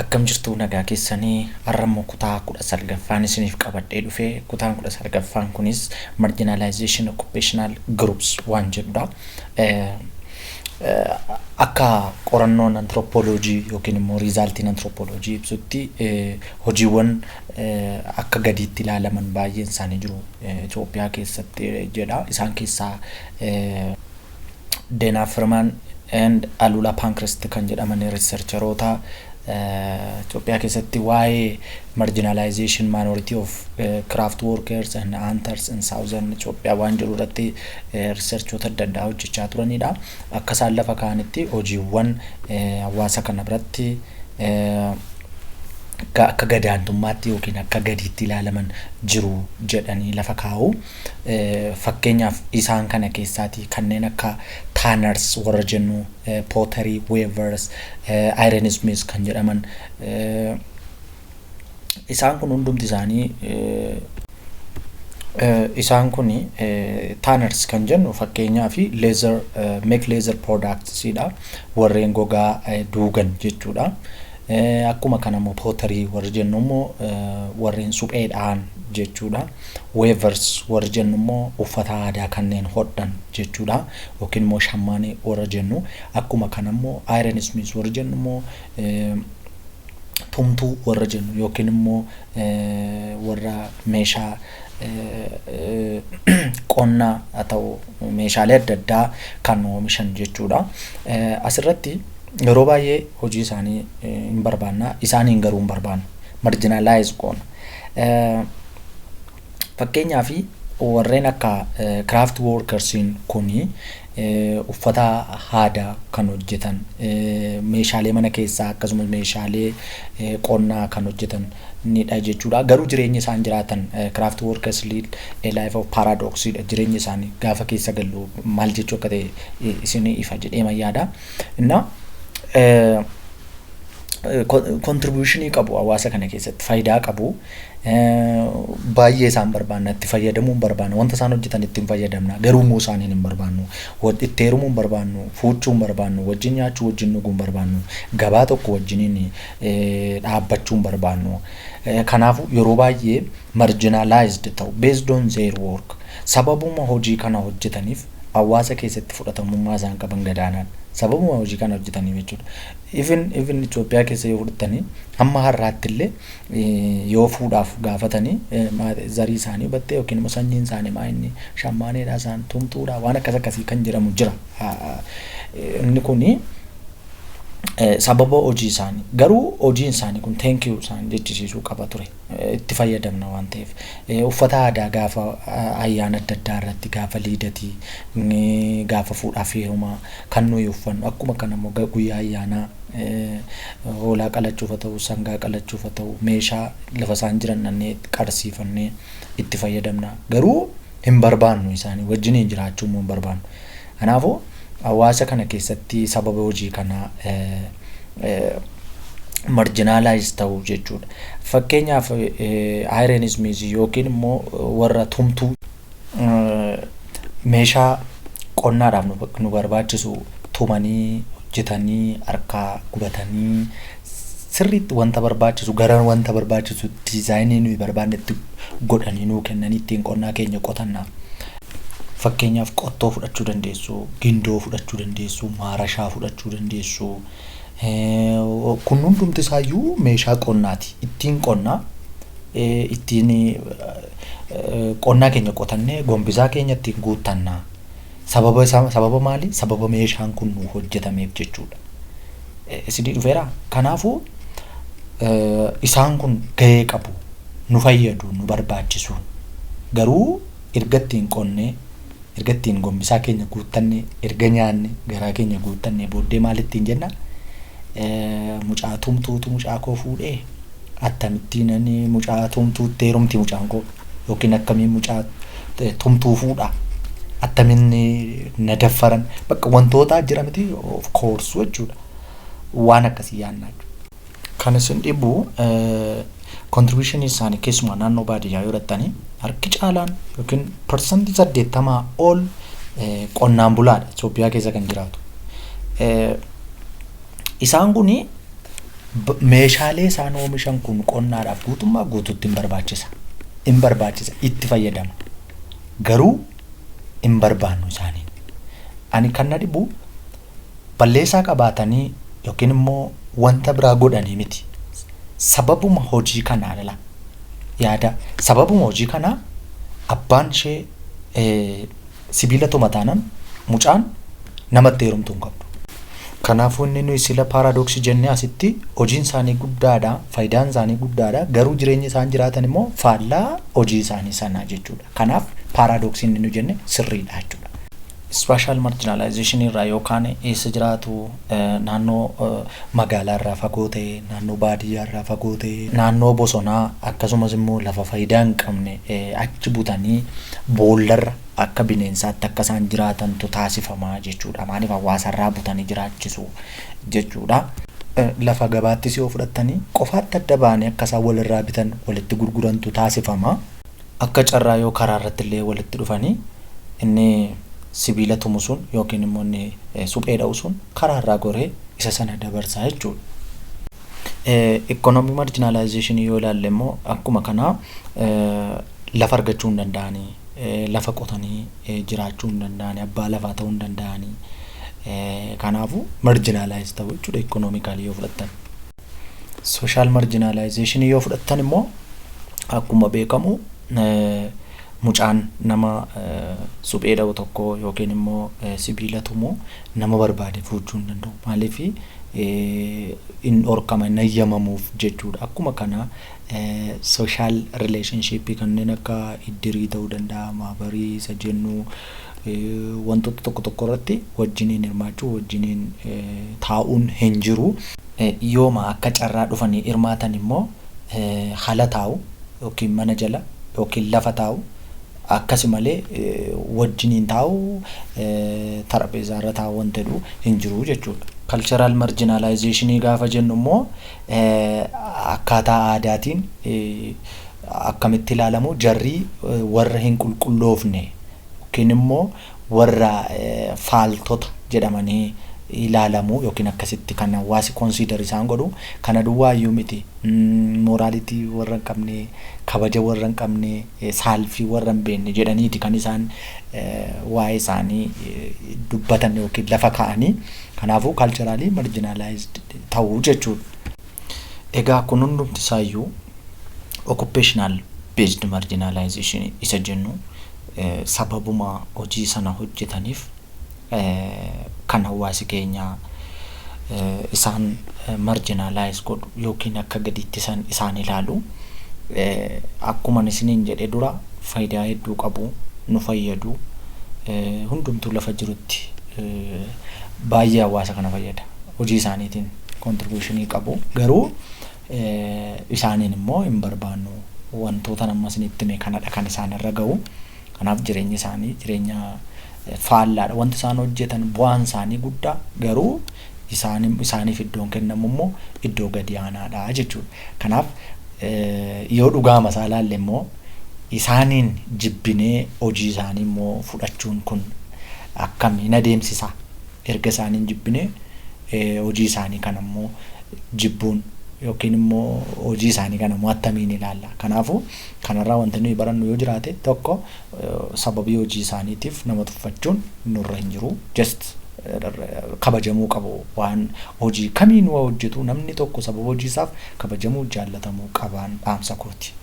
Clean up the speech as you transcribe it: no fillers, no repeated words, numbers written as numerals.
Akkam jirtu, nagaa keessanii? Har'a immoo kutaa 19ffaan isiniif qabadhee dhufe. Kutaan 19ffaan kunis marginalization occupational groups waan jedhudha. Akka qorannoon anthropology yookiin immoo resultiin anthropology ibsutti, hojiiwwan akka gadiitti ilaalaman baay'een isaanii jiru Itoophiyaa keessatti jedha. Isaan keessaa Dana Freeman and Alula Pankhurst kan jedhaman researcheroota Itoophiyaa keessatti waa'ee marginalization minority of craft workers and hunters in southern Itoophiyaa waan jedhu irratti researchoota adda addaa hojjechaa turanidha. Akka isaan lafa kaa'anitti, hojiiwwan hawaasa kana biratti akka gadaantummaatti yookiin akka gadiitti ilaalaman jiru jedhanii lafa kaa'u. Fakkeenyaaf, isaan kana keessaati kanneen akka tanners warra jennu, pottery, weavers, ironsmiths kan jedhaman, isaan kun hundumti isaanii, isaan kun, tanners kan jennu fakkeenyaa fi leather, make leather productsidha, warreen gogaa duugan jechuudha. Akkuma kana immoo pottery warri jennu immoo warreen supheedhaan jechuudha. Weavers warri jennu immoo uffata aadaa kanneen hodhan jechuudha. Yookiin immoo shammaanii warra jennu. Akkuma kana immoo ironsmiths warri jennu immoo tumtuu warra jennu yookiin immoo warra meeshaa qonnaa haa ta'u, meeshaalee adda addaa kan oomishan jechuudha. Asirratti yeroo baay'ee hojii isaanii hin barbaanna, isaaniin garuu hin barbaannu, marginalize goona. Fakkeenyaaf, warreen akka craft workersiin kuni uffata aadaa kan hojjetan, meeshaalee mana keessaa akkasumas meeshaalee qonnaa kan hojjetan nidha jechuudha. Garuu jireenya isaan jiraatan, craft workers lead a life of paradox dha. Jireenya isaanii gaafa keessa gallu maal jechuu akka ta'e isin ifa jedhee yaada. Inna contributionii qabu, hawaasa kana keessatti faayidaa qabu. Baay'ee isaan barbaanna, itti fayyadamuu hin barbaanna, wanta isaan hojjetan ittiin fayyadamna, garuu immoo isaaniin hin barbaannu, itti heerumuu hin barbaannu, fuuchuu hin barbaannu, wajjin nyaachuu, wajjin dhuguu hin barbaannu, gabaa tokko wajjiniin dhaabbachuu hin barbaannu. Kanaafuu yeroo baay'ee marginalized ta'u based on their work. Sababuma hojii kana hojjetaniif hawaasa keessatti fudhatamummaa isaan qaban gadaanaan, sababuma hojii kana hojjetaniif jechuudha. Even Itoophiyaa keessa yoo fudhatanii, hamma har'aatti illee yoo fuudhaaf gaafatanii, zarii isaanii hubattee yookiin immoo sanyiin isaanii maa inni, shammaaneedha, isaan tumtuudha, waan akkas akkasii kan jedhamu jira. Inni kuni sababa hojii isaanii. Garuu hojiin isaanii kun thank you isaan jechisiisuu qaba ture, itti fayyadamna waan ta'eef. Uffata aadaa gaafa ayyaana adda addaa irratti, gaafa liidatii, gaafa fuudhaaf heerumaa kan nuyi uffannu, akkuma kana immoo guyyaa ayyaanaa hoolaa qalachuuf haa ta'u, sangaa qalachuuf haa ta'u, meeshaa lafa isaan jiran dhannee qarsiifannee itti fayyadamna. Garuu hin barbaannu, isaanii wajjiniin jiraachuu immoo hin barbaannu. Kanaafuu hawaasa kana keessatti sababa hojii kanaa marginalize ta'uu jechuudha. Fakkeenyaaf, ironsmiths yookiin immoo warra tumtuu, meeshaa qonnaadhaaf nu barbaachisu tumanii hojjetanii, harkaa gubatanii, sirriitti wanta barbaachisu gara wanta barbaachisu designii nuyi barbaannetti godhanii nuu kennanii ittiin qonnaa keenya qotanna. Fakkeenyaaf, qottoo fudhachuu dandeessu, gindoo fudhachuu dandeessu, maarashaa fudhachuu dandeessu. Kun hundumti isaayyuu meeshaa qonnaati. Ittiin qonnaa, ittiin qonnaa keenya qotannee gombisaa keenya ittiin guuttannaa. Sababa isaa, sababa maali? Sababa meeshaan kun nu hojjetameef jechuudha. Isinii dhufeera? Kanaafuu isaan kun gahee qabu. Nu fayyadu, nu barbaachisu. Garuu erga ittiin qonnee, erga ittiin gombisaa keenya guuttannee, erga nyaanne garaa keenya guuttannee booddee maal ittiin jenna? Mucaa tumtuutu mucaa koo fuudhee, akkamittiin ani mucaa tumtuutti heerumti mucaan koo, yookiin akkamiin mucaa tumtuu fuudha, attamiin na daffaran, bakka wantoota jira miti, of course jechuudha, waan akkasii yaadna jechuudha. Kan isin dhibu, contribution isaanii keessumaa naannoo baadiyyaa yoo dhattanii, harki caalaan yookiin 80% ol qonnaan bulaadha Itoophiyaa keessa kan jiraatu. Isaan kuni Meeshaalee isaan oomishan kun qonnaadhaaf guutummaa guutuutti hin barbaachisa. Hin barbaachisa, itti fayyadama. Garuu hin barbaannu isaaniin. Ani kan na dhibu balleessaa qabaatanii yookiin immoo wanta biraa godhanii miti. Sababuma hojii kanaa lala yaada, sababuma hojii kanaa abbaan ishee sibiila tuma taanaan mucaan namatti heerumtuu hin qabdu. Kanaafuu inni nuyi sila paradox jennee asitti hojiin isaanii guddaadha, faayidaan isaanii guddaadha, garuu jireenyi isaan jiraatan immoo faallaa hojii isaanii sanaa jechuudha. Kanaaf paradox inni nu jenne sirriidha jechuudha. Spatial marginalization irraa yookaan eessa jiraatu, naannoo magaalaa irraa fagoo ta'e, naannoo baadiyyaa irraa fagoo ta'e, naannoo bosonaa, akkasumas immoo lafa faayidaa hin qabne achi butanii boollarra akka bineensaatti akka isaan jiraatantu taasifamaa jechuudha. Maaliif hawaasarraa butanii jiraachisu jechuudha. Lafa gabaattis yoo fudhattanii qofaatti adda ba'anii akka isaan walirraa bitan, walitti gurgurantu taasifama. Akka carraa yoo karaa irratti illee walitti dhufanii inni sibiila tumu sun yookiin immoo inni suphee dha'u sun karaa irraa goree isa sana dabarsaa jechuudha. Economic marginalization yoo ilaalle immoo akkuma kanaa lafa argachuu hin danda'anii, lafa qotanii jiraachuu hin danda'anii, abbaa lafaa ta'uu hin danda'anii. Kanaafuu marginalize ta'u jechuudha economically yoo fudhattan. Social marginalization yoo fudhattan immoo akkuma beekamu mucaan nama suphee dha'u tokko yookiin immoo sibiila tumu nama barbaade fuudhuu hin danda'u. Maaliif in dhorkama, hin ayyamamuuf jechuudha. Akkuma kana social relationship kanneen akka iddirii ta'uu danda'a, maabarii isa jennu, wantoota tokko tokko irratti wajjiniin hirmaachuu, wajjiniin taa'uun hin jiru. Yooma akka carraa dhufanii hirmaatan immoo hala taa'u yookiin mana jala yookiin lafa taa'u, akkasi malee wajjiniin taa'u, xarapheezaa irra taa'u wanta jedhu hin jiru jechuudha. Cultural marginalization gaafa jennu immoo akkaataa aadaatiin akkamitti ilaalamu, jarri warra hin qulqulloofne yookiin immoo warra faaltota jedhamanii ilaalamu yookiin akkasitti kan hawaasi consider isaan godhu. Kana duwwaayyuu miti, morality warra hin qabne, kabaja warra hin qabne, saalfii warra hin beekne jedhaniiti kan isaan waa'ee isaanii dubbatan yookiin lafa kaa'anii. Kanaafuu culturally marginalized ta'uu jechuudha. Egaa kun hundumti isaayyuu occupational based marginalization isa jennu, sababuma hojii sana hojjetaniif kan hawaasi keenya isaan marginalize godhu yookiin akka gadiitti isaan ilaalu. Akkuma isiniin jedhe dura, faayidaa hedduu qabu, nu fayyadu, hundumtuu lafa jirutti baay'ee hawaasa kana fayyada, hojii isaaniitiin contribution qabu, garuu isaaniin immoo hin barbaannu. Wantoota amma isinitti hime kanadha kan isaan irra ga'u. Kanaaf jireenyi isaanii jireenya faallaadha. Wanti isaan hojjetan bu'aan isaanii guddaa, garuu isaaniif iddoon kennamu immoo iddoo gadi aanaadha jechuudha. Kanaaf yoo dhugaama isaa ilaalle immoo isaaniin jibbinee hojii isaanii immoo fudhachuun kun akkamiin adeemsisa? Erga isaaniin jibbinee hojii isaanii kana immoo jibbuun yookiin immoo hojii isaanii kana immoo attamiin ilaalla? Kanaafuu kanarraa wanti nuyi barannu yoo jiraate tokko, sababii hojii isaaniitiif nama tuffachuun nurra hin jiru. Just kabajamuu qabu. Waan hojii kamiin waa hojjetu namni tokko sababa hojii isaaf kabajamuu, jaallatamuu qabaan dhaamsa kooti.